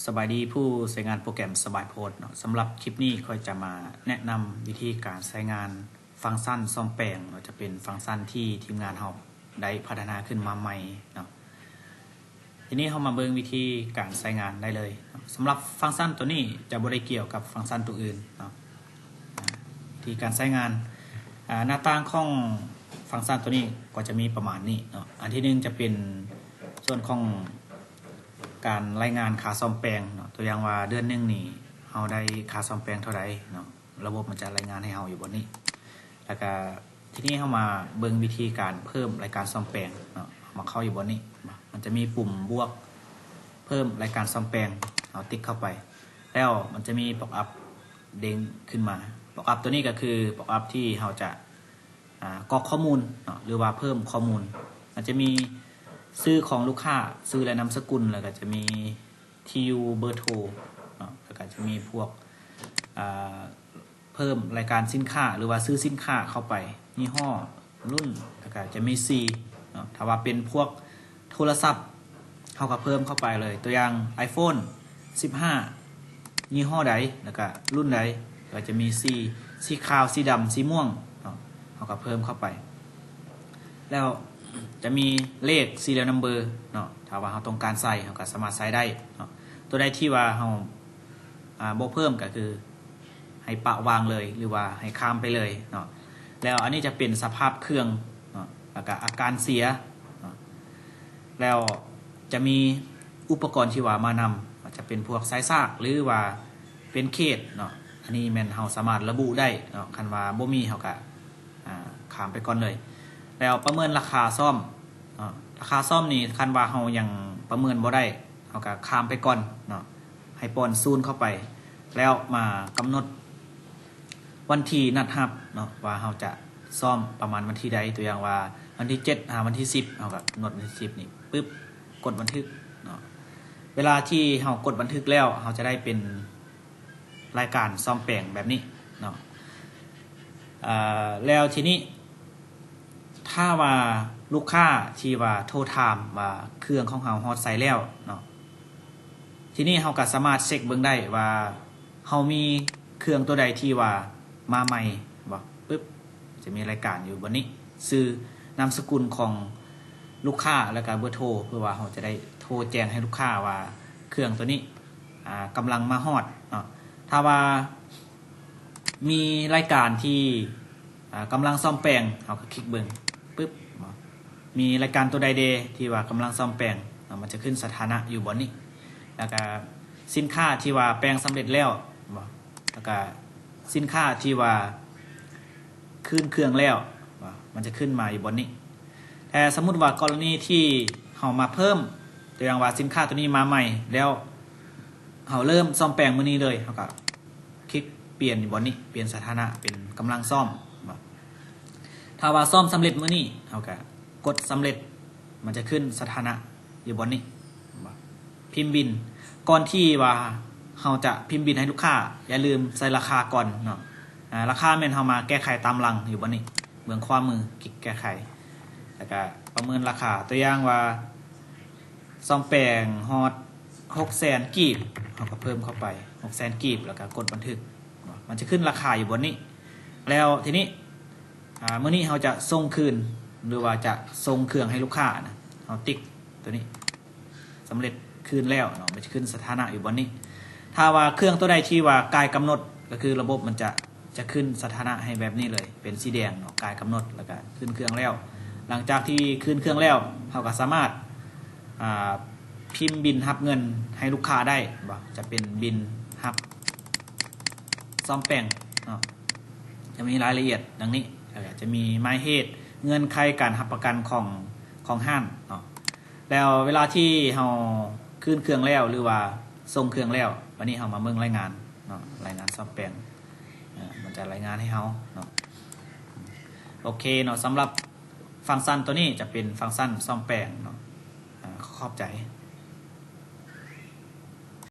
ສະບາຍດີຜູ້ໃຊ້ງານໂປຣແກຣມສະບາຍໂພດເນາະ. ສຳລັບຄລິບນີ້ຂ້ອຍຈະມາແນະນຳວິທີການໃຊ້ງານຟັງຊັນສ້ອມແປງເນາະ, ຈະເປັນຟັງຊັນທີ່ທີມງານເຮົາໄດ້ພັດທະນາຂຶ້ນມາໃໝ່ເນາະ. ທີນີ້ເຮົາມາເບິ່ງວິທີການໃຊ້ງານໄດ້ເລີຍເນາະ. ສຳລັບຟັງຊັນຕົວນີ້ຈະບໍ່ໄດ້ກ່ຽວກັບຟັງຊັນຕົວອື່ນເນາະ. ວິທີການໃຊ້ງານ ອາ ໜ້າຕ່າງຂອງຟັງຊັນຕົວນີ້ກໍຈະມີປະມານນີ້ເນາະ. ອັນທີໜຶ່ງຈະເປັນສ່ວນຂອງ ການລາຍງານຄ່າສ້ອມແປງເນາະ, ຕົວຢ່າງວ່າເດືອນໜຶ່ງນີ້ເຮົາໄດ້ຄ່າສ້ອມແປງເທົ່າໃດເນາະ, ລະບົບມັນຈະລາຍງານໃຫ້ເຮົາຢູ່ບ່ອນນີ້. ແລ້ວກະທີນີ້ເຮົາມາເບິ່ງວິທີການເພີ່ມລາຍການສ້ອມແປງເນາະ, ເຮົາມາເຂົ້າຢູ່ບ່ອນນີ້, ມັນຈະມີປຸ່ມບວກເພີ່ມລາຍການສ້ອມແປງ, ເຮົາຕິກເຂົ້າໄປ ແລ້ວມັນຈະມີປັອບອັບເດ້ງຂຶ້ນມາ. ປັອບອັບຕົວນີ້ກໍຄືປັອບອັບທີ່ເຮົາຈະ ອາ ກອກຂໍ້ມູນເນາະ ຫຼືວ່າເພີ່ມຂໍ້ມູນ. ມັນຈະມີຊື່ຂອງລູກຄ້າ, ຊື່ ແລະ ນາມສະກຸນ, ແລ້ວກໍຈະມີທີ່ຢູ່, ເບີໂທເນາະ, ແລ້ວກໍຈະມີພວກ ອາ ເພີ່ມລາຍການສິນຄ້າ ຫຼືວ່າຊື່ສິນຄ້າເຂົ້າໄປ, ຍີ່ຫໍ້, ລຸ້ນ, ແລ້ວກໍຈະມີສີເນາະ. ຖ້າວ່າເປັນພວກ ໂທລະສັບ ເຮົາກໍເພີ່ມເຂົ້າໄປເລີຍ, ຕົວຢ່າງ ໄອໂຟນສິບຫ້າ ຍີ່ຫໍ້ໃດ ແລ້ວກະລຸ້ນໃດ, ແລ້ວກະຈະມີສີ ສີຂາວ, ສີດຳ, ສີມ່ວງເນາະ, ເຮົາກໍເພີ່ມເຂົ້າໄປ. ແລ້ວຈະມີເລກ serial number ເນາະ, ຖ້າວ່າເຮົາຕ້ອງການໃສ່ ເຮົາກໍສາມາດໃສ່ໄດ້ເນາະ. ຕົວໃດທີ່ວ່າເຮົາ ອາ ບໍ່ເພີ່ມກໍຄືໃຫ້ປະວາງເລີຍ ຫຼືວ່າໃຫ້ຂ້າມໄປເລີຍເນາະ. ແລ້ວອັນນີ້ຈະເປັນສະພາບເຄື່ອງເນາະ ແລ້ວກະອາການເສຍເນາະ. ແລ້ວຈະມີອຸປະກອນທີ່ວ່າມານຳ ອາດຈະເປັນພວກສາຍຊາກ ຫຼືວ່າເປັນເຂດເນາະ, ອັນນີ້ແມ່ນເຮົາສາມາດລະບຸໄດ້ເນາະ, ຄັນວ່າບໍ່ມີເຮົາກະ ອາ ຂ້າມໄປກ່ອນເລີຍ. ແລ້ວປະເມີນລາຄາສ້ອມເນາະ, ລາຄາສ້ອມນີ້ຄັນວ່າເຮົາຍັງປະເມີນບໍ່ໄດ້ ເຮົາກະຂ້າມໄປກ່ອນເນາະ, ໃຫ້ປ້ອນສູນເຂົ້າໄປ ແລ້ວມາກຳນົດວັນທີນັດຮັບເນາະ ວ່າເຮົາຈະຊ້ອມປະມານວັນທີໃດ. ຕົວຢ່າງວ່າວັນທີເຈັດຫາວັນທີສິບ ເຮົາກໍກຳນົດວັນທີສິບນີ້ປຶບ ກົດບັນທຶກເນາະ. ເວລາທີ່ເຮົາກົດບັນທຶກແລ້ວ ເຮົາຈະໄດ້ເປັນລາຍການສ້ອມແປງແບບນີ້ເນາະ. ເອີ ແລ້ວທີນີ້ ຖ້າວ່າລູກຄ້າທີ່ວ່າໂທຖາມວ່າເຄື່ອງຂອງເຮົາຮອດໃສແລ້ວເນາະ, ທີນີ້ເຮົາກໍສາມາດເຊັກເບິ່ງໄດ້ວ່າເຮົາມີເຄື່ອງຕົວໃດທີ່ວ່າມາໃໝ່ບໍ່, ປຶບ ຈະມີລາຍການຢູ່ບ່ອນນີ້ ຊື່ ນາມສະກຸນຂອງລູກຄ້າ ແລ້ວກໍເບີໂທ ເພື່ອວ່າເຮົາຈະໄດ້ໂທແຈ້ງໃຫ້ລູກຄ້າວ່າເຄື່ອງຕົວນີ້ ອາ ກຳລັງມາຮອດເນາະ. ຖ້າວ່າ ມີລາຍການທີ່ ອາ ກຳລັງສ້ອມແປງ ເຮົາກໍຄລິກເບິ່ງປຶບ ມີລາຍການຕົວໃດແດ່ທີ່ວ່າກຳລັງສ້ອມແປງເນາະ, ມັນຈະຂຶ້ນສະຖານະຢູ່ບ່ອນນີ້ ແລ້ວກະສິນຄ້າທີ່ວ່າແປງສຳເລັດແລ້ວເນາະ, ແລ້ວກະສິນຄ້າທີ່ວ່າຄືນເຄື່ອງແລ້ວເນາະ, ມັນຈະຂຶ້ນມາຢູ່ບ່ອນນີ້. ແຕ່ສົມມຸດວ່າກໍລະນີທີ່ເຮົາມາເພີ່ມ ຕົວຢ່າງວ່າສິນຄ້າຕົວນີ້ມາໃໝ່ແລ້ວ ເຮົາເລີ່ມສ້ອມແປງມື້ນີ້ເລີຍ, ເຮົາກໍ ຄລິກປ່ຽນຢູ່ບ່ອນນີ້ ປ່ຽນສະຖານະເປັນກຳລັງສ້ອມເນາະ. ຖ້າວ່າສ້ອມສຳເລັດມື້ນີ້ ເຮົາກໍກົດສຳເລັດ ມັນຈະຂຶ້ນສະຖານະຢູ່ບ່ອນນີ້ເນາະ. ພິມບິນ ກ່ອນທີ່ວ່າເຮົາຈະພິມບິນໃຫ້ລູກຄ້າ ຢ່າລືມໃສ່ລາຄາກ່ອນເນາະ. ອາ ລາຄາແມ່ນເຮົາມາແກ້ໄຂຕາມຫຼັງຢູ່ບ່ອນນີ້ ເບື້ອງຂວາມື ຄລິກແກ້ໄຂ ແລ້ວກໍປະເມີນລາຄາ. ຕົວຢ່າງວ່າ ສ້ອມແປງຮອດຫົກແສນກີບ ເຮົາກໍເພີ່ມເຂົ້າໄປຫົກແສນກີບ ແລ້ວກໍກົດບັນທຶກເນາະ, ມັນຈະຂຶ້ນລາຄາຢູ່ບ່ອນນີ້. ແລ້ວທີນີ້ ອາ ມື້ນີ້ເຮົາຈະສົ່ງຄືນ ຫຼືວ່າຈະສົ່ງເຄື່ອງໃຫ້ລູກຄ້ານະ, ເຮົາຕິກຕົວນີ້ ສຳເລັດຄືນແລ້ວເນາະ, ມັນຈະຂຶ້ນສະຖານະຢູ່ບ່ອນນີ້. ຖ້າວ່າເຄື່ອງຕົວໃດທີ່ວ່າກາຍກຳນົດ ກໍຄືລະບົບມັນຈະ ຈະຂຶ້ນສະຖານະໃຫ້ແບບນີ້ເລີຍ ເປັນສີແດງເນາະ, ກາຍກຳນົດ ແລ້ວກະຂຶ້ນເຄື່ອງແລ້ວ. ຫຼັງຈາກທີ່ຂຶ້ນເຄື່ອງແລ້ວ ເຮົາກໍສາມາດ ອາ ພິມບິນຮັບເງິນໃຫ້ລູກຄ້າໄດ້ເນາະ, ຈະເປັນບິນຮັບສ້ອມແປງເນາະ, ຈະມີລາຍລະອຽດດັ່ງນີ້ ແລ້ວກະຈະມີໝາຍເຫດ, ເງື່ອນໄຂການຮັບປະກັນຂອງ ຂອງຮ້ານເນາະ. ແລ້ວເວລາທີ່ເຮົາຄືນເຄື່ອງແລ້ວ ຫຼືວ່າສົ່ງເຄື່ອງແລ້ວ, ບາດນີ້ເຮົາມາເບິ່ງລາຍງານເນາະ, ລາຍງານສ້ອມແປງ ເອີ ມັນຈະລາຍງານໃຫ້ເຮົາເນາະ. ໂອເຄເນາະ, ສຳລັບຟັງຊັນຕົວນີ້ຈະເປັນຟັງຊັນສ້ອມແປງເນາະ. ອາ ຂໍຂອບໃຈ.